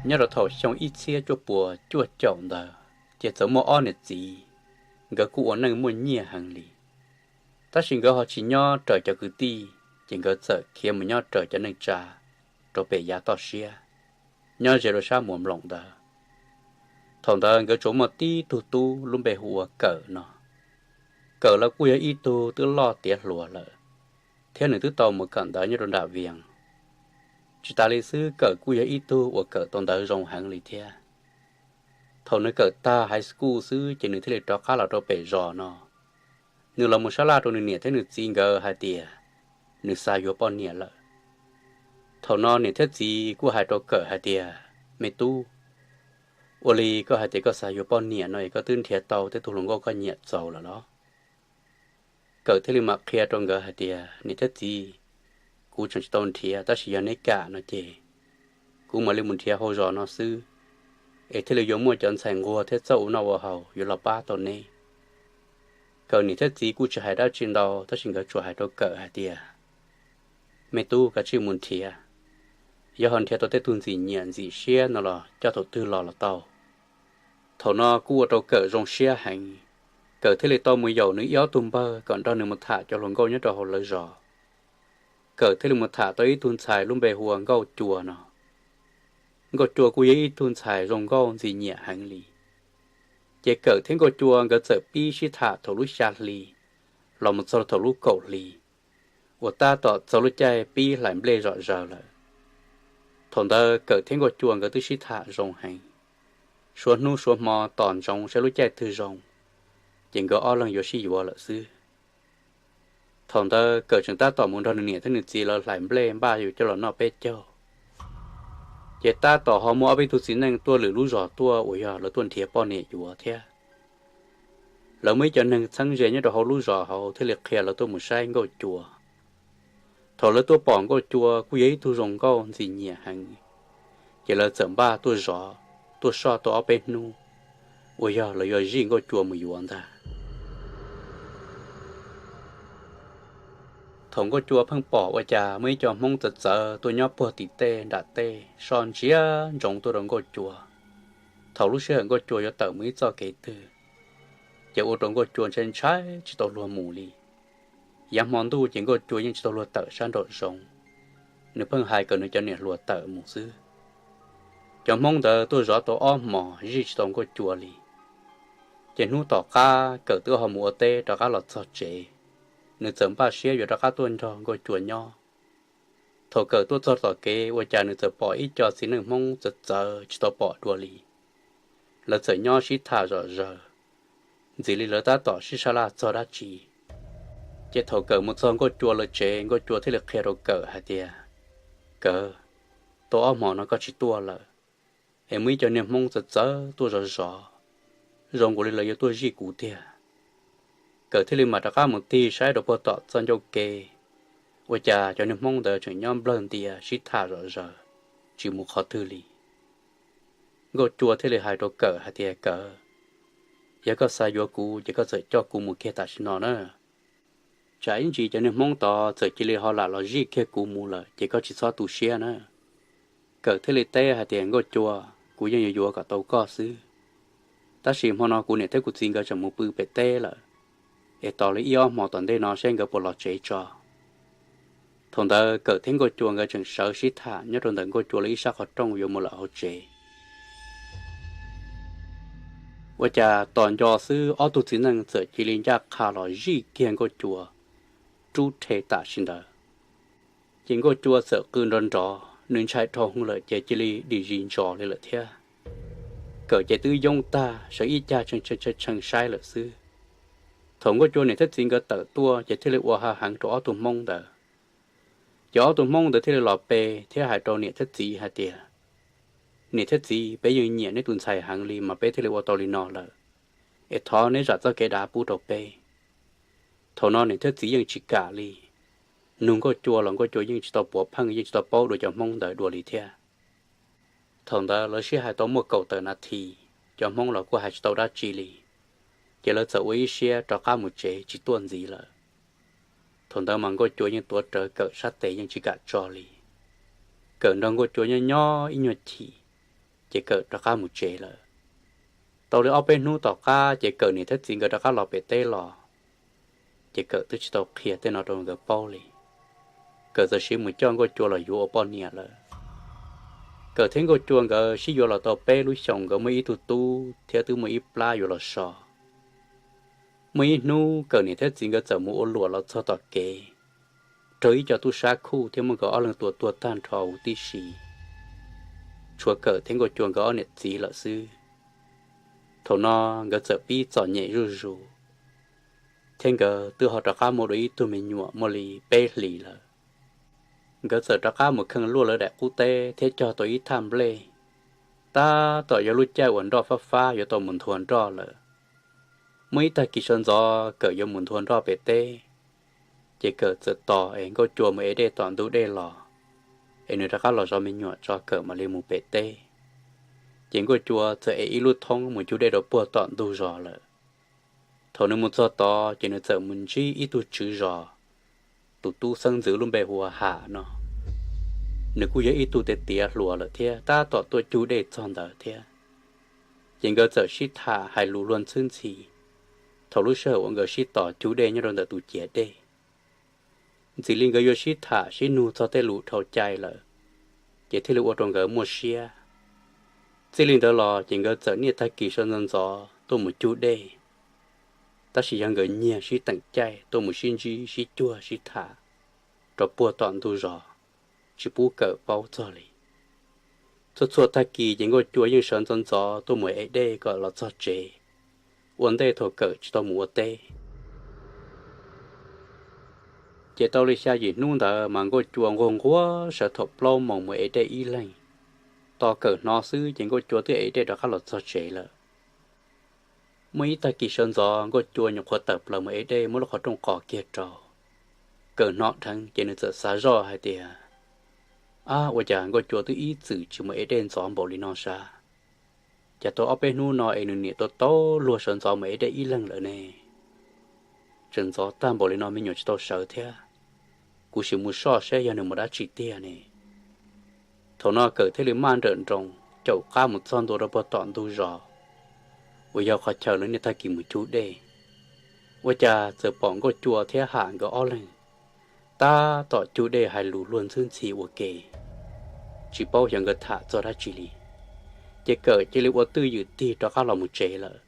Nyob rau thaum xyoo ib txhiab cuaj puas cuaj caum ntawd ces txawm muaj ob niam txiv, nkawd kuj ua neej muaj nyiaj heev li. Tab sis nkawd ho tsis nyob raws cov kwv tij, ces nkawd txawm khiav mus nyob raws cov neej tsa rau pem yav toj siab, nyob ze rau sab Muas Nploos ntawd. Thaum ntawd nkawd tsuas muaj tib tug tub lub npe hu ua Kawm no. Kawm los kuj yog ib tug twb loj tiav hluas lawm, thiab nws twb tau mus kawm ntawv nyob rau nram Vias. Tsis tas li xwb, Kawm kuj yog ib tug uas kawm tau ntawv zoo heev li thiab. Thaum nws kawm tag high school xwb ces nws thiaj li rov qab los rau pem zos no. Nws los mus sab laj rau nws niam thiab nws txiv nkawd hais tias nws xav yuav poj niam lawm. Thaum no niam thiab txiv kuj hais rau Kawm hais tias, Me tub, ua li koj hais tias koj xav yuav poj niam no es koj twb nrhiav tau tej tug hluas nkauj koj nyiam txaus lawm los? Kawm thiaj li mam qhia rau nkawd hais tias, Niam thiab txiv, kuv tseem tsis tau nrhiav, tab sis yog neb kam no ces kuv mam li mus nrhiav hauv zos no xwb, es thiaj li yuav muaj cov ntxhais nquag thiab txawj ua noj ua haus yuav los pab tau neb. Kawm niam thiab txiv kuj tsis hais dab tsi ntau, tab sis nkawd tsuas hais rau Kawm hais tias, Me tub, kav tsij mus nrhiav. Yog ho nrhiav tau tej tug ntxim nyiam ntxim siab no los coj thaum twg los los tau. Thaum no kuj ua rau Kawm zoo siab heev. Kawm thiaj li tau mus yaum nws ib ob tug npawg kom nrog nws mus tham cov hluas nkauj nyob rau hauv lawv zos. Kawm thiaj li mus tham tau ib tug ntxhais lub npe hu ua Nkauj Cua no. Nkauj Cua kuj yog ib tug ntxhais zoo nkauj ntxim nyiam heev li. Ces Kawm thiab Nkauj Cua nkawd txawm pib sib tham thaum lub xya hli los mus txog thaum lub kaum hli, uas tab tom txog lub caij pib hlais nplej zom zaws lawm. Thaum ntawd Kawm thiab Nkauj Cua nkawd twb sib tham zoo heev, suav hnub suav hmo tos ntsoov saib lub caij twg zoo, ces nkawd ob leeg yuav sib yuav lawm xwb. Thaum ntawd Kawm tseem tab tom mus nrog nws niam thiab nws txiv lawv hlais nplej npaj yuav coj los noj peb caug, ces tab tom ho muaj ob peb tug txiv neej tuaj lwm lub zos tuaj uas yog lawv tuaj nrhiav poj niam yuav thiab. Lawv muaj ib co neeg txheeb ze nyob rau hauv lub zos hauv thiaj li qhia lawv tuaj mus saib Nkauj Cua. Thaum lawv tuaj pom Nkauj Cua kuj yog ib tug zoo nkauj ntxim nyiam heev, ces lawv txawm npaj tuaj zov, tuaj soj tau ob peb hnub, uas yog lawv yuav zij Nkauj Cua mus yuav ntag. Thaum Nkauj Cua pheej pom ua cas muaj ib co Hmoob txawv txawv tuaj nyob puag tim tej nram tej soj ntsia ntsoov tuaj rau Nkauj Cua. Thaum lub sij hawm Nkauj Cua yuav tawm mus ib txoj kev twg, ces ua rau Nkauj Cua ntshai ntshai tsis tau luag mus li. Yav hmo ntuj ces Nkauj Cua yeej tsis tau luag tawm sab nraum zoov, nws pheej hais kom nws cov niam hluas tawm mus xwb. Cov Hmoob ntawd tuaj zov tau ob hmos zij tsis tau Nkauj Cua li. Ces hnub tom qab Kawm twb ho mus ua teb rov qab los txog tsev, nws txawm npaj siab yuav rov qab tuaj nrog Nkauj Cua nyob. Thaum Kawm tuaj txog tom kev ua cas nws txawm pom ib co txiv neej Hmoob txawv txawv tsis tau pom dua li. Lawv txawm nyob sib tham zom zaws, ntxim li lawv tab tom sib sab laj txog dab tsi. Ces thaum Kawm mus txog Nkauj Cua lawv tsev, Nkauj Cua thiaj li qhia rau Kawm hais tias, Kawm, tau ob hmos no koj tsis tuaj lawm, es muaj ib co niag Hmoob txawv txawv tuaj zov zov, zoo nkaus li lawv yuav tuaj zij kuv tiag. Kawm thiaj li mam rov qab mus tig saib rau puag tom txoj ncauj ke, ua cas cov niag Hmoob ntawd tseem nyob nplawg ntia sib tham zom zaws, tsis mus qhov twg li. Nkauj Cua thiaj li hais rau Kawm hais tias, Kawm, yog koj xav yuav kuv ces koj txawm coj kuv mus kiag tam sim no na. Tsam ib ntsis cov niag Hmoob tod txawm cia li ho lam los zij kiag kuv mus lawm ces koj tsis txhob tu siab na. Kawm thiaj li teb hais tias, Nkauj Cua, kuv yeej yuav yuav kom tau koj xwb, tab sis hmo no kuv niam thiab kuv txiv nkawd tseem mus pw pem teb lawm, es tos li ib ob hmos tom ntej no saib nkawd puas los tsev tso. Thaum ntawd Kawm thiab Nkauj Cua nkawd tseem sawv sib tham nyob rau ntawm Nkauj Cua lawv ib sab qhov rooj yuav mus lawm hauv tsev. Ua cas tos nco xwb ob tug txiv neej txawm cia li ncaj qha los zij kiag Nkauj Cua rub rhe tam sim ntawd. Ces Nkauj Cua txawm qw nrov nrov, nws ntshai dhau hwv lawm ces cia li dim zis ntsos li lawm thiab. Kawm ces twb yoob tag sawv ib cag tshee tshee saib lawm xwb. Thaum Nkauj Cua niam thiab txiv nkawd tawm tuaj ces thiaj li ua ha heev rau ob tug Hmoob ntawd. Ces ob tug Hmoob ntawd thiaj li los pe thiab hais rau niam thiab txiv hais tias, Niam thiab txiv, peb yeej nyiam neb tus ntxhais heev li mas peb thiaj li ua tau li no lawm, es thov neb zam txoj kev dav pub rau peb. Thaum no niam thiab txiv yeej tsis kam li, nug Nkauj Cua los Nkauj Cua yeej tsis tau puav pheej yeej tsis tau paub dua cov Hmoob ntawd dua li thiab. Thaum ntawd lawv sib hais tau muaj kaum tawm nas this, cov Hmoob los kuj hais tsis tau dab tsi li, ces lawv txawm ua ib siab rov qab mus tsev tsis tuaj ntxiv lawm. Thaum ntawd mas Nkauj Cua yeej tuav rawv Kawm sab tes yeej tsis kam tso li. Kawm nrog Nkauj Cua nyob nyob ib nyuag chim, Ces Kawm rov qab mus tsev lawm. Tau li ob peb hnub tom qab ces Kawm niam thiab txiv nkawd rov qab los pem teb los, ces Kawm twb tsis tau qhia tej no rau nkawd paub li. Kawm txawm siv mus coj Nkauj Cua los yuav ua poj niam lawm. Kawm thiab Nkauj Cua nkawd sib yuav los tau peb lub xyoos, nkawd muaj ib tug tub thiab twb muaj ib plab yuav los so. Muaj ib hnub Kawm niam thiab txiv nkawd txawm mus ua luam los txog tom kev, raug ib co tub sab khuj thiab muab nkawd ob leeg tua tuag tag nrho huv tib si. Tshuav Kawm thiab Nkauj Cua nkawd ob niam txiv lawm xwb. Thaum no nkawd txawm pib txom nyem zuj zus, thiab nkawd twb ho rov qab muaj dua ib tug me nyuam muaj li peb hlis lawm. Nkawd txawm rov qab mus kheej luaj lawv daim qub teb thiab cog tau ib thaj nplej. Tab tom yog lub caij uas nroj fab fab yuav tau mus nthua nroj lawm. Muaj ib tag kis sawv ntxov Kawm yuav mus nthua nroj pem teb, ces Kawm txawm tos es Nkauj Cua mus ev dej tom ntug dej los, es nws rov qab los zov me nyuam tso Kawm mam li mus pem teb. Ces Nkauj Cua txawm ev ib lub thoob mus cug dej rau puag tom ntug zos lawm. Thaum nws mus txog tod ces nws txawm mus ntsib ib tug tswv zos, tus tub xeeb ntxwv lub npe hu ua Ham no. Nws kuj yog ib tug tiav tiav hluas lawm thiab tab tom tuaj cug dej txog ntawd thiab. Ces nkawd txawm sib tham hais lus luag ntxhwb ntxhi thaum lub sij hawm uas nkawd sib tos cug dej nyob rau ntawm tus ciav dej. Ntxim li nkawd yuav sib tham sib nug txog tej lus dhau cai lawm, ces thiaj li ua rau nkawd muaj siab. Txij li ntawd los ces nkawd txawm niaj tag kis sawv ntxov ntxov tuaj mus cug dej, tab sis yog nkawd nyiag sib teem caij tuaj mus sib ntsib sib cuag sib tham rau puag tom ntug zos, tsis pub Kawm paub txog li. Txhua txhua tag kis ces Nkauj Cua yeej sawv ntxov ntxov tuaj mus ev dej kom los txog tsev, ua ntej thaum Kawm tsis tau mus ua teb. Ces tau li xya yim hnub ntawd mas Nkauj Cua nquag nquag sawv thaum plaub moos mus ev dej ib leeg. Tos Kawm hnov xwb ces Nkauj Cua twb ev dej rov qab los txog tsev lawm. Muaj ib tag kis sawv ntxov Nkauj Cua nyuam qhuav tawm plaws mus ev dej muab lub qhov rooj qos kiag rau. Kawm hnov dheev ces nws txawm xav zoj hais tias, ab, ua cas Nkauj Cua twb ib txwm tsis mus ev dej ntxov npaum li no sav? Cas tau ob peb hnub no es nws niam tau tau luag sawv ntxov mus ev dej ib leeg lawm ne? Tseem ntxov tag npaum li no me nyuam tsis tau sawv thiab. Kuv sim mus soj saib yog nws mus dab tsi tiag ne. Thaum no Kawm thiaj li maj nrawm nroos caum qab mus txog ntua rau puag tom ntug zos uas yog qhov chaw lawv niaj tag kis mus cug dej. Ua cas txawm pom Nkauj Cua thiab Ham nkawd ob leeg tab tom cug dej hais lus luag ntxhwb ntxhi ua ke, tsis paub xyov nkawd tham txog dab tsi li. Ces Kawm cia li ua twj ywm tig rov qab los mus tsev lawm.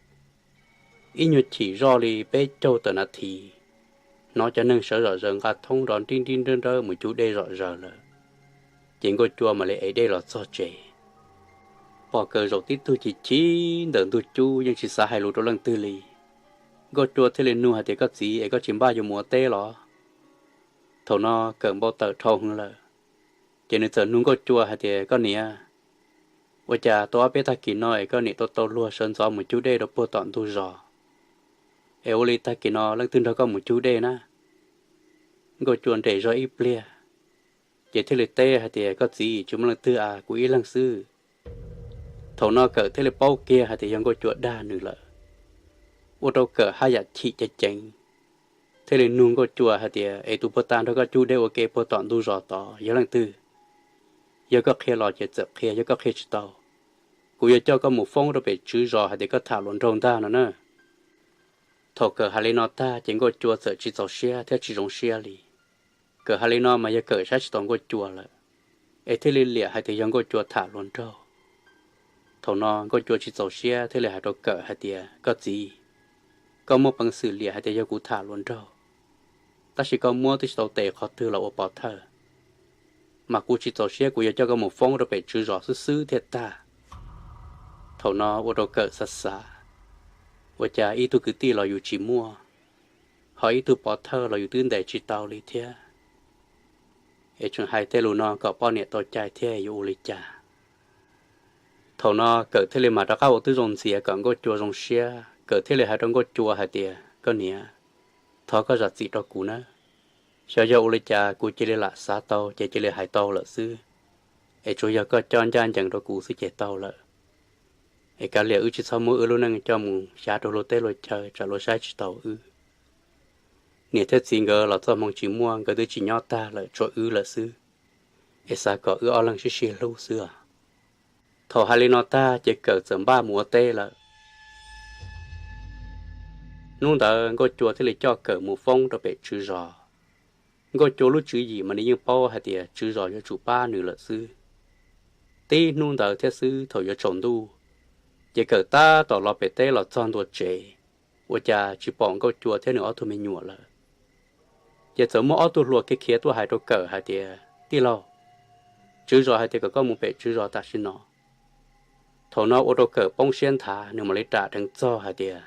Ib nyuag chim zoj li peb caug tawm nas this, hnov cov neeg sawv zom zaws nqa thoob nrov nrib nrib nrawb nrawb mus cug dej zom zaws lawm. Ces Nkauj Cua mam li ev dej los txog tsev. Pom Kawm zaum tib tug chim chim ntawm ntug cub yeej tsis xav hais lus rau leej twg li. Nkauj Cua thiaj li nug hais tias, koj txiv es koj tsis npaj yuav mus ua teb los? Thaum no Kawm npau taws dhau heev lawm, ces nws txawm nug Nkauj Cua hais tias, koj niam, ua cas tau ob peb tag kis no es koj niam tau tau luag sawv ntxov mus cug dej rau puag tom ntug zos, es ua li tag kis no leej twg nrog koj mus cug dej na? Nkauj Cua nres zog ib pliag, ces thiaj li teb hais tias, koj txiv, tsis muaj leej twg a, kuv ib leeg xwb. Thaum no Kawm thiaj li paub kiag hais tias yog Nkauj Cua dag nws lawm, ua rau Kawm haj yam chim ceev ceev, thiaj li nug Nkauj Cua hais tias, es tus puag ta nrog koj cug dej ua ke puag tom ntug zos tod yog leej twg? Yog koj qhia los ces txawm qhia, yog koj qhia tsis tau, kuv yuav coj koj mus foob rau pem tswv zos hais tias koj tham hluas nraug ntag no na. Thaum Kawm hais li no tag ces Nkauj Cua txawm tsis txaus siab thiab tsis zoo siab li. Kawm hais li no mas yog Kawm saib tsis taus Nkauj Cua lawm, es thiaj li liam hais tias yog Nkauj Cua tham hluas nraug. Thaum no Nkauj Cua tsis txaus siab thiaj li hais rau Kawm hais tias, koj txiv, koj muaj peev xwm liam hais tias yog kuv tham hluas nraug, tab sis koj muab twb tsis tau tes qhov twg los ua pov thawj, mas kuv tsis txaus siab, kuv yuav coj koj mus foob rau pem tswv zos xwb xwb thiaj tag. Thaum no ua rau Kawm xav xav, ua cas ib tug kwv tij los yus tsis muaj, ho ib tug pov thawj los yus twb ntes tsis tau li thiab, es tseem hais tej lus no kom poj niam tau cai thiab yuav ua li cas? Thaum no Kawm thiaj li mam rov qab ua tib zoo ntxias kom Nkauj Cua zoo siab. Kawm thiaj li hais rau Nkauj Cua hais tias, koj niam, thov koj zam txim rau kuv nawb. Xyov yog ua li cas kuv cia li lam xav tau ces cia li hais tau lawm xwb, es tsuas yog koj coj ncaj ncees rau kuv xwb ces tau lawm. Es kav liam wb tsis txhob muab wb lub neej coj mus xyav rau luag teb luag chaw tsam luag saib tsis taus wb. Niam thiab txiv nkawd los txoj hmoo tsis muaj, nkawd twb tsis nyob tag lawm, tshuav wb lawm xwb, es xav kom wb ob leeg sib sib hlub xwb os. Thaum hais li no tag ces Kawm txawm npaj mus ua teb lawm. Hnub ntawd Nkauj Cua thiaj li coj Kawm mus foob rau pem tswv zos. Nkauj Cua lub tswv yim mas nws yeej paub hais tias tswv zos yuav tsum pab nws lawm xwb. Tib hnub ntawd thiab xwb thaum yuav tsaus ntuj, ces Kawm tab tom los pem teb los txog ntua tsev, ua cas tsis pom Nkauj Cua thiab nws ob tug me nyuam lawm. Ces txawm muaj ob tug hluas khiav khiav tuaj hais rau Kawm hais tias, Tij laug, tswv zos hais tias kom koj mus pem tswv zos tam sim no. Thaum no ua rau Kawm poob siab nthav, nws mam li ram dheev txog hais tias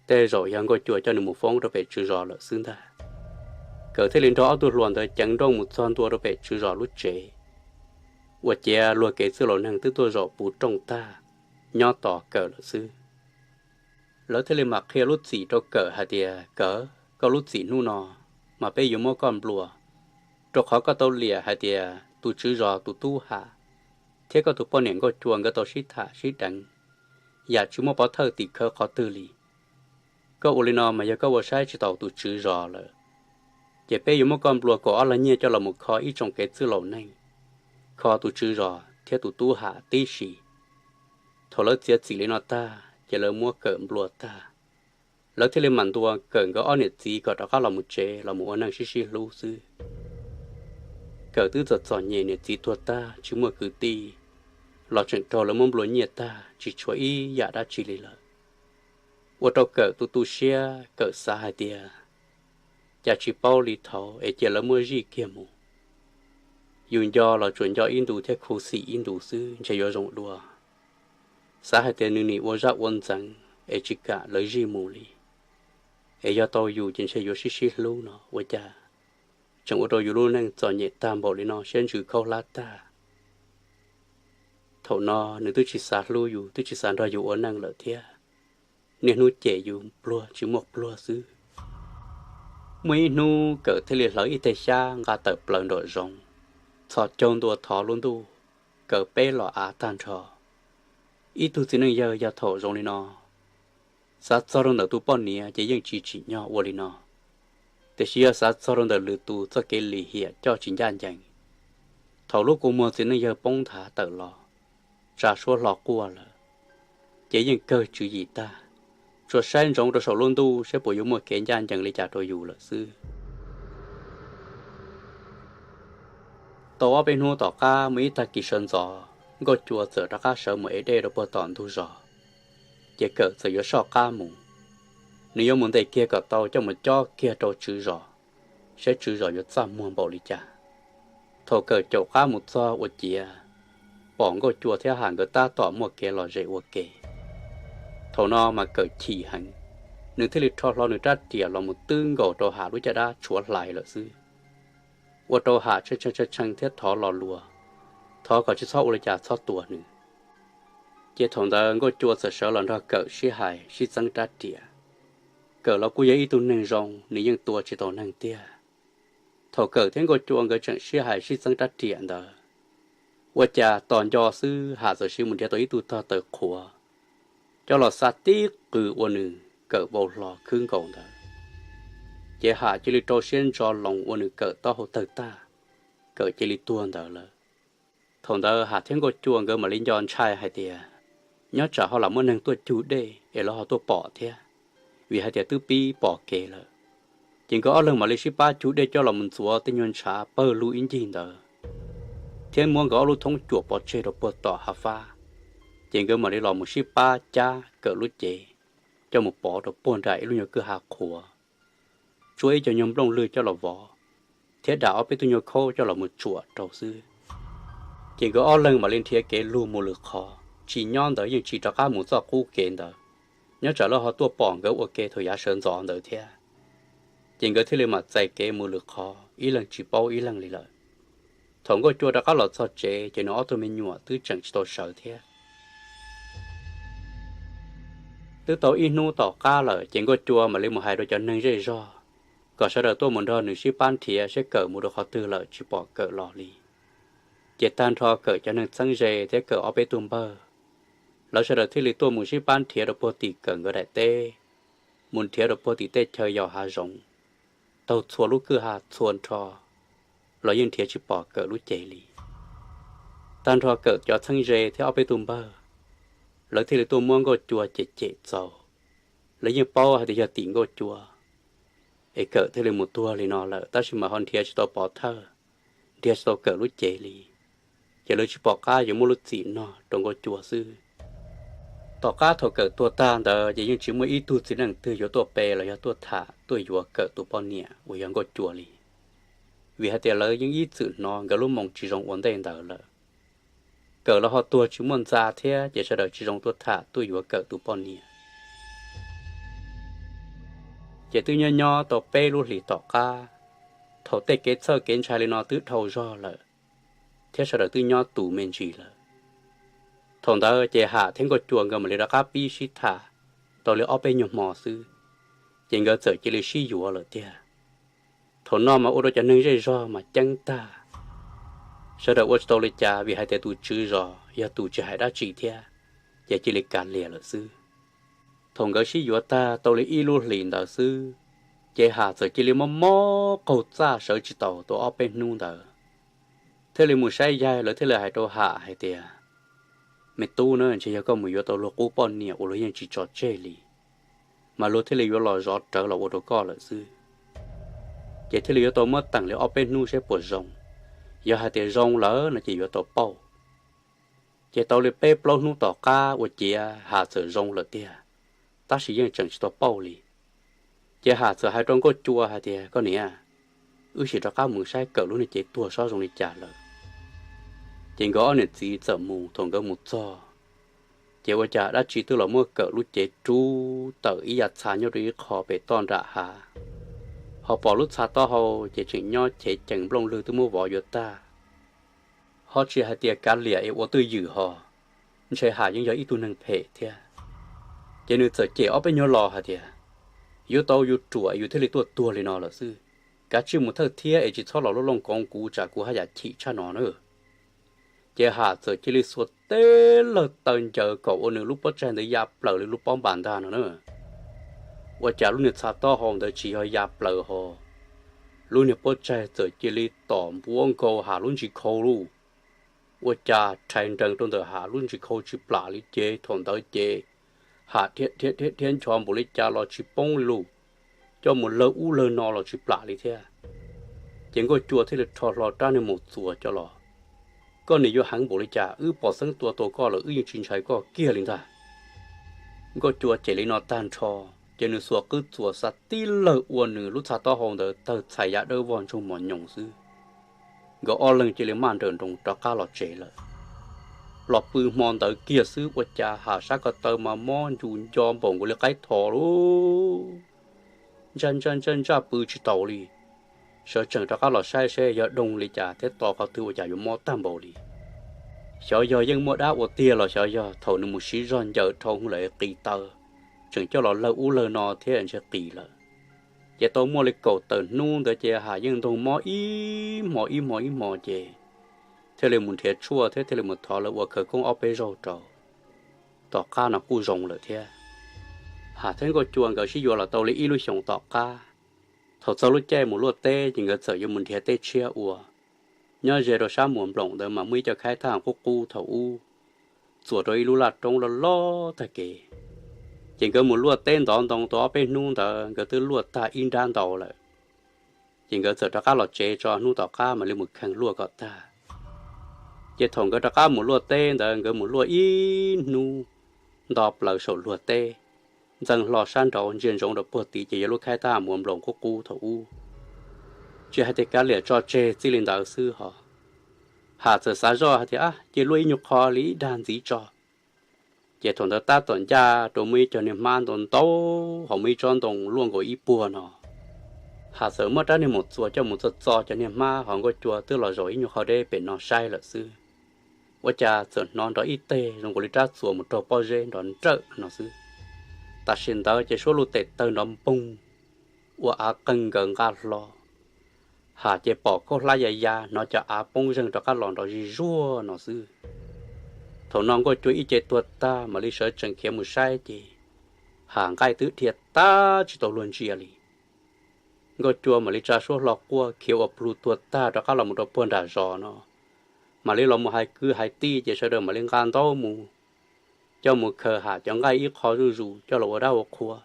tej zaum yog Nkauj Cua coj nws mus foob rau pem tswv zos lawm xwb ntag. Kawm thiaj li nrog ob tug hluas ntawd ceev nrooj mus txog ntua rau pem tswv zos lub tsev, ua ciav luag kev txwj laus neeg twb tuaj zaum puv rooj tag, nyob tos Kawm lawm xwb. Lawv thiaj li mam qhia lub txim rau Kawm hais tias, Kawm, koj lub txim hnub no mas peb yuav muab koj nplua, rau qhov koj tau liam hais tias tus tswv zos tus tub Ham thiab koj tus poj niam Nkauj Cua nkawd tau sib tham sib deev, yam tsis muaj pov thawj tim khawv qhov twg li. Koj ua li no mas yog koj ua saib tsis taus tus tswv zos lawm. Ces peb yuav muab koj nplua kaum ob leeg nyiaj coj los mus kho ib tsoom kev txwj laus neeg, kho tus tswv zos thiab tus tub Ham tib si. Thaum lawv txiav txim li no tag ces lawv muab Kawm nplua tag. Lawv thiaj li mam ntuas Kawm nkawd ob niam txiv kom rov qab los mus tsev los mus ua neej sib sib hlub xwb. Kawm twb txom txom nyem, niam txiv tuag tag tsis muaj kwv tij, los tseem raug lawv muab nplua nyiaj tag tsis tshuav ib yam dab tsi li lawm. Ua rau Kawm tu tu siab, Kawm xav hais tias, Cas tsis paub li thaud es cia lawv muab zij kiag mus. Yus nco los tsuas nco ib ntus thiab khuv xim ib ntus xwb ntshe yuav zoo dua. Xav hais tias nws nim ua zaj ua ntxeev es tsis kam lawv zij mus li, es yog tau yus ces ntshe yuav sib sib hlub no ua cas tseem ua rau yus lub neej txom nyem tag npaum li no, siab ntsws khaub hlab tag. Thaum no nws twb tsis xav hlub yus, twb tsis xav nrog yus ua neej lawm thiab, niaj hnub cem yus pluag tsis muaj pluag xwb. Muaj ib hnub Kawm thiaj li hlawv ib teg xyab nqa tawm plaws nraum zoov, txhos caug ntua thov lub ntuj, kaw peb los av tag nrho. Ib tug txiv neej yawg yog thaum zoo li no, xav txog rau ntawm tus poj niam ces yeej tsis tsim nyog ua li no, tiam sis yog xav txog rau ntawm lwm tus txoj kev lim hiam coj tsis ncaj ncees, thaum lub kua muag txiv neej yawg poob nthav tawm los, tsa suab hlo quaj lawm, ces yeej kawg tswv yim tag, tsuas saib ntsoov rau saum lub ntuj saib puas yuav muaj kev ncaj ncees li cas rau yus lawm xwb. Tau ob peb hnub tom qab muaj ib tag kis sawv ntxov, Nkauj Cua txawm rov qab sawv mus ev dej rau puag tom ntug zos, ces Kawm txawm yuav soj qab mus. Nws yuav mus ntes kiag kom tau coj mus cob kiag rau tswv zos, saib tswv zos yuav txaj muag npaum li cas. Thaum Kawm caum qab mus txog ua ciav, pom Nkauj Cua thiab Ham nkawd tab tom muaj kev lom zem ua ke. Thaum no mas Kawm chim heev, nws thiaj li rho hlo nws rab riam los mus twb nkaus rau Ham lub caj dab tshuav hlais lawm xwb, ua rau Ham tshee tshee tshee thiab thov lo lus, thov kom tsis txhob ua li cas txhob tua nws. Ces thaum ntawd Nkauj Cua txawm sawv los nrog Kawm sib hais sib txeeb rab riam. Kawm los kuj yog ib tug neeg zoo, nws yeej tua tsis tau neeg tiag. Thaum Kawm thiab Nkauj Cua nkawd tseem sib hais sib txeeb rab riam ntawd, ua cas tos nco xwb Ham txawm siv mus nrhiav tau ib tug tog taws qhuav, coj los xa tib qws ua nws Kawm vau hlo khwb nkaus ntawd. Ces Ham cia li rau siab ntso loos ua nws Kawm taub hau tawg tag, Kawm cia li tuag ntawd lawm. Thaum ntawd Ham thiab Nkauj Cua nkawd mam li nco ntshai hais tias, nyob tsam ho lam muaj neeg tuaj cug dej es lawv ho tuaj pom thiab, vim hais tias twb pib pom kev lawm. Ces nkawd ob leeg mam li sib pab cug dej coj los mus ntxuav tej nyuag ntshav pawg lug ib ncig ntawd, thiab muab nkawd ob lub thoob cuam pov tseg rau puag tom hav fab. Ces nkawd mam li los mus sib pab cab Kawm lub cev coj mus pov rau puag nram ib lub nyuag kwj ha qhuav, tsuab ib co nyuag nplooj lwg coj los vov, thiab dam ob peb tug nyuag khaub coj los mus tsuam rau xwb. Ces nkawd ob leeg mam li nrhiav kev lug mus lwm qhov, tsis nyob ntawd yeej tsis rov qab mus txoj qub kev ntawd, nyob tsam lawv ho tuaj pom nkawd ua ke thaum yav sawv ntxov ntawd thiab. Ces nkawd thiaj li mam txais kev mus lwm qhov, ib leeg tsis paub ib leeg li lawm. Thaum Nkauj Cua rov qab los txog tsev ces nws ob tug me nyuam twb tseem tsis tau sawv thiab. Twb tau ib hnub tom qab lawm ces Nkauj Cua mam li mus hais rau cov neeg zej zog kom sawv daws tuaj mus nrog nws sib pab nrhiav saib Kawm mus rau qhov twg lawm tsis pom Kawm los li. Ces tag nrho Kawm cov neeg txheeb ze thiab Kawm ob peb tug npawg, lawv sawv daws thiaj li tuaj mus sib pab nrhiav rau puag tim Kawm nkawd daim teb, mus nrhiav rau puag tim tej chaw yos hav zoov, taug txhua lub kwj ha txhua nrho los yeej nrhiav tsis pom Kawm lub cev li. Tag nrho Kawm cov txheeb ze thiab ob peb tug npawg, lawv thiaj li tuaj muab Nkauj Cua cem cem txaus. Lawv yeej paub hais tias yog tim Nkauj Cua es Kawm thiaj li mus tuag li no lawm, tab sis mas ho nrhiav tsis tau pov thawj, nrhiav tsis tau Kawm lub cev li, ces lawv tsis pom qab yuav muab lub txim no rau Nkauj Cua xwb. Tom qab thaum Kawm tuag tag ntawd ces yeej tsis muaj ib tug txiv neej twg yuav tuaj pe los yog tuaj tham tuaj yuav Kawm tus poj niam uas yog Nkauj Cua li, vim hais tias lawv yeej ib txwm hnov nkawd lub moo tsis zoo ua ntej ntawd lawm. Kawm los ho tuag tsis muaj ntxa thiab, ces sawv daws tsis zoo tuaj tham tuaj yuav Kawm tus poj niam. Ces twb nyob nyob tau peb lub hlis tom qab, thaum tej kev txhawj kev ntshai li no twb dhau zog lawm, thiab sawv daws twb nyob tus me ntsis lawm. Thaum ntawd ces Ham thiab Nkauj Cua nkawd mam li rov qab pib sib tham tau li ob peb nyuag hmo xwb, ces nkawd txawm cia li sib yuav lawm tiag. Thaum no mas ua rau cov neeg zej zog mas ceeb tag, sawv daws ua tsis tau li cas, vim hais tias tus tswv zos yog tus tsis hais dab tsi thiab, ces cia li kav liam lawm xwb. Thaum nkawd sib yuav tag tau li ib lub hlis ntawd xwb, ces Ham txawm cia li mob mob qaug txaj sawv tsis taus tau ob peb hnub ntawd, thiaj li mus saib yaig, lawv thiaj li hais rau Ham hais tias, Me tub na, ntshe yog koj mus yuav tau luag qub poj niam uas luag yeej tsis tso tseg li, mas luag thiaj li yuav los zov rawv los ua rau koj lawm xwb. Ces thiaj li yuav tau muab teem li ob peb hnub saib puas zoo. Yog hais tias zoo lawm no ces yuav tau pauj. Ces tau li peb plaub hnub tom qab ua ciav Ham txawm zoo lawm tiag, tab sis yeej tseem tsis tau pauj li. Ces Ham txawm hais rau Nkauj Cua hais tias, Koj niam, wb sim rov qab mus saib Kawm lub niag cev tuag saib zoo li cas lawm. Ces nkawd ob niam txiv txawm mus. Thaum nkawd mus txog, ces ua cas dab tsi twb los muab Kawm lub cev rub tawm ib yav txha nyob rau ib qho pem toj nram hav, ho pom lub txha taub hau ces tseem nyob chev cees nplooj lwg twb muab vov yuav tag. Ho tsis hais tias kav liam es ua twj ywm ho, ntshe Ham yeej yog ib tug neeg phem thiab. Ces nws txawm cem ob peb nyuag los hais tias, Yuav tau yus ruam yus thiaj li tuaj tuag li no lawm xwb. Kav tsij mus thawj thiab es tsis txhob los lub looj koov kuv tsam kuv haj yam chim tshaj no na. Ces Ham txawm cia li xuas teb lawg taw ncaws kom ua nws lub pob tsaig ntawd ya plaws li lub pob npas ntag no na. Ua cas lub niag txha taub hau ntawd tsis yog ya plaws ho, lub niag pob tsaig txawm cia li tom npuab nkaus Ham lub ntsis khau lauj. Ua cas rhais nrees rau ntawm Ham lub ntsis khau tsis plam li ces thaum ntawd ces Ham dhia dhia dhia ncho npaum li cas los tsis poob li lauj, coj mus lawg ub lawg no los tsis plam li thiab. Ces Nkauj Cua thiaj li rho hlo rab niag maum txuas coj los, Koj niam yuav heev npaum li cas, wb pom xeeb tua tau koj lawm wb yeej tsis ntshai koj kiag li ntag. Nkauj Cua cem li no tag nrho, ces nws xuas qwb txuas xa tib lawg ua nws lub txha taub hau ntawd tawg txhais ya dawb vog ntsoog mos nyoos xwb. Nkawd ob leeg cia li maj nrawm nroos rov qab los tsev lawm. Los pw hmo ntawd kiag xwb ua cas Ham sab ko taw mas mob ncus nco npaum nkaus li qaib tho lauj. Ntsaj ntsaj ntsaj ntsaj pw tsis taus li. Sawv tsees rov qab los saib seb yog doo li cas thiab to qhov twg ua cas yuav mob tag npaum li. Xyov yog yeej muaj dab ua tiag los xyov yog thaum nws mus siv zog ncaws dhau hwv lawm qis taw, tseem coj los lawg ub lawg no thiab ntshe qis lawm. Ces tau muaj li kaum tawm hnub ntawd ces Ham yeej ntoog mob ib hmo ib hmo ib hmo ces thiaj li mus nrhiav tshuaj thiab thiaj li mus thov lawv ua khawv koob ob peb zaug rau. Tom qab no kuj zoo lawm thiab. Ham thiab Nkauj Cua nkawd sib yuav los tau li ib lub xyoos tom qab, thaum txog lub caij mus luaj teb ces nkawd txawm yuav mus nrhiav teb tshiab ua. Nyob ze rau sab Muas Nploom ntawd mas muaj ib co khaib thaj qub qub thaum ub txuas rau ib lub laj roob loj loj tag kev. Ces nkawd mus luaj teb ntov ntoo tau ob peb hnub ntawd nkawd twb luaj tag ib nrab ntau lawm. Ces nkawd txawm rov qab los tsev tso, hnub tom qab mam li mus kheej luaj kom tag. Ces thaum nkawd rov qab mus luaj teb ntawd nkawd mus luaj ib hnub nto plaws saum luag teb, ntxeev hlo sab nraud ntsia ntsoov rau puag tid ces yog lub khaib thaj Muas Nploom qub qub thaum ub. Tsis hais tias kav liam tso tseg txij li ntawd xwb ho, Ham txawm xav zoj hais tias, Ab, cia luaj ib nyuag qho li ib dag ntxiv tso. Ces thaum ntawd tab tom ncaj rau muaj ib co niag hmab ntau ntau, ho muaj ib tsob ntoo luaj nkaus ib puag no. Ham txawm muab rab niag maum txuas coj mus txo txo cov niag hmab, ho Nkauj Cua twb los zaum ib nyuag qho deb pem no saib lawm xwb. Ua cas txawm hnov nrov ib teg zoo nkaus li rab txuas mus raug pob zeb nrov nrawm no xwb. Tam sim ntawd ces suab luj tes tawg nrov npoog, ua av qeeg nkaws nqa hlo. Ham ces pom khaub hlab ya ya, hnov cov av poob zeeg rov qab los nrov zig zuag no xwb. Thaum no Nkauj Cua ib ce tuag tag mam li sawv tsees khiav mus saib ces Ham nqaij twb dhia tag tsis tau luag ntsia li. Nkauj Cua mam li tsa suab hlo quaj khiav ua plu tuag tag rov qab los mus rau puag nram zos no. mam li los mus hais kwv hais tij ces sawv daws mam li nqa ntaub mus, coj mus khaws ham cov nqaij ib qho zuj zus coj los ua dab ua qhua.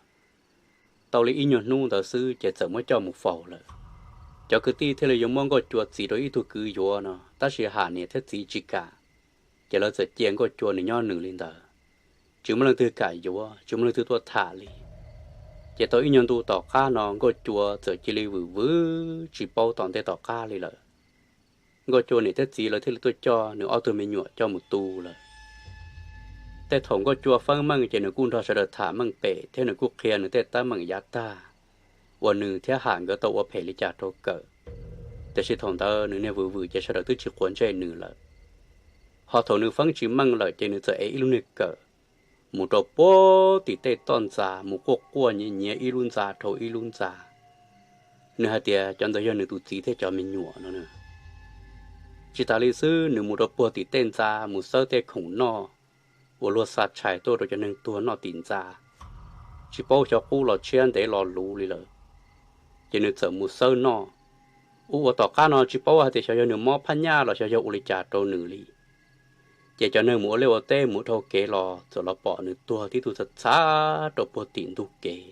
Tau li ib nyuag hnub ntawd xwb ces txawm muab coj mus faus lawm. Cov kwv tij thiaj li yuav muab Nkauj Cua txis rau ib tug kwv yuav no, tab sis ham niam thiab txiv tsis kam, ces lawv txawm cia Nkauj Cua nws nyob nws li ntawd, tsis muaj leej twg kam yuav, tsis muaj leej twg tuaj tham li. Ces tau ib nyuag ntu tom qab no Nkauj Cua txawm cia li vwm vwm tsis paub tom ntej tom qab li lawm. Nkauj Cua niam thiab txiv lawv thiaj li tuaj coj nws ob tug me nyuam coj mus tu lawm. Tej thaum Nkauj Cua feeb meej ces nws kuj nrog sawv daws tham meej pem thiab nws kuj qhia nws tej teeb meem yav tag uas nws thiab ham nkawd tau ua phem li cas rau Kawm. Tiam sis thaum ntawd nws niag vwm vwm ces sawv daws twb tsis quav ntsej nws lawm. Ho thaum nws feeb tsis meej lawm ces nws txawm ev ib lub niag kawm mus rau puag tim tej toj ntxa mus quaj quaj nyiav nyiav ib lub ntxa dhau ib lub ntxa. Nws hais tias cov ntawd yog nws tus txiv thiab cov me nyuam no. Tsis tas li xwb, nws mus rau puag tim tej ntxa mus xawb tej khoom noj uas luag xa tshais tuaj rau cov neeg tuag noj tim ntxa, tsis paub xyov qub los tshiab ntev los luv li lawm. Ces nws txawm mus xawb noj. Ua ua tom qab no tsis paub hais tias xyov yog nws mob phab nyaj los xyov yog ua li cas rau nws li. Ces cov neeg mus ua liaj ua teb mus dhau kev los txawm los pom nws tuag tib tug txhav txhav rau puag tim ntug kev.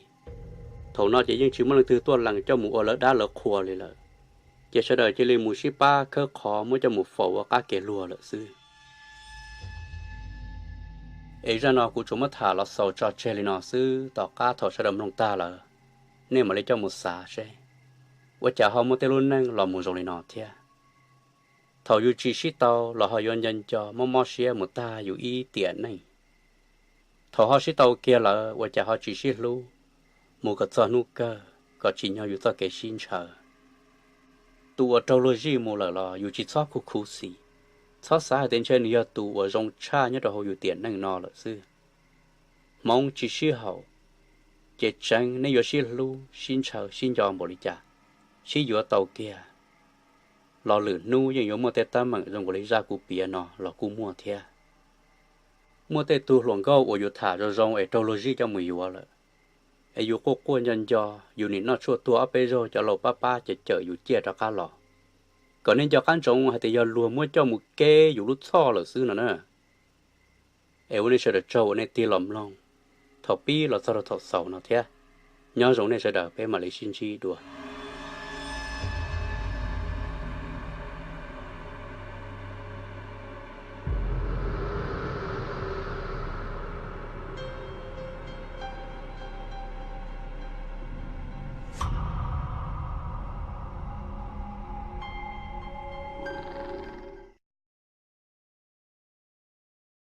Thaum no ces yeej tsis muaj leej twg tuaj lees coj mus ua lawv dab lawv qhua li lawm. Ces sawv daws cia li mus sib pab khawb qhov muab coj mus faus ua qab kev luag lawm xwb. Es zaj no kuv tsuas muab tham los xaus tso tseg li no xwb, tom qab thaum sawv daws mloog tag lawm, nej mam li coj mus xav seb ua cas ho muaj tej lub neej los mus zoo li no thiab. Thaum yus tsis sib tau los ho yuav nco nco mob mob siab mus tag yus ib tiam neej. Thaum ho sib tau kiag lawm ua cas ho tsis sib hlub mus kom txog hnub kawg kom tsim nyog yus txoj kev sib ntshaw. Tus uas raug luag zij mus lawm los yus tsis txhob khuv khuv xim, txhob xav hais tias ntshe nws yog tus uas zoo tshaj nyob rau hauv yus tiam neej no lawm xwb. Hmoov tsis sib haum, ces tseev nej yuav sib hlub sib ntshaw sib nco npaum li cas, sib yuav tau kiag los lwm hnub yeej yuav muaj tej teeb meem zoo nkaus li zaj kuv piav no los kuj muaj thiab. Muaj tej tug hluas nkauj uas yus tham zoo zoo es raug luag zij coj mus yuav lawm, es yus quaj quaj nco nco, yus nim noj tshuaj tuag ob peb zaug cov laus pab pab cawm cawm yus ciaj rov qab los, kom nej nco qab ntsoov hais tias yog luag muab coj mus keb yus lub txhoj lawm xwb no na. Es ua nej sawv daws tsaug uas nej tig los mloog thaum pib los txog rau thaum xaus no thiab. Nyob zoo nej sawv daws, peb mam li sib ntsib dua.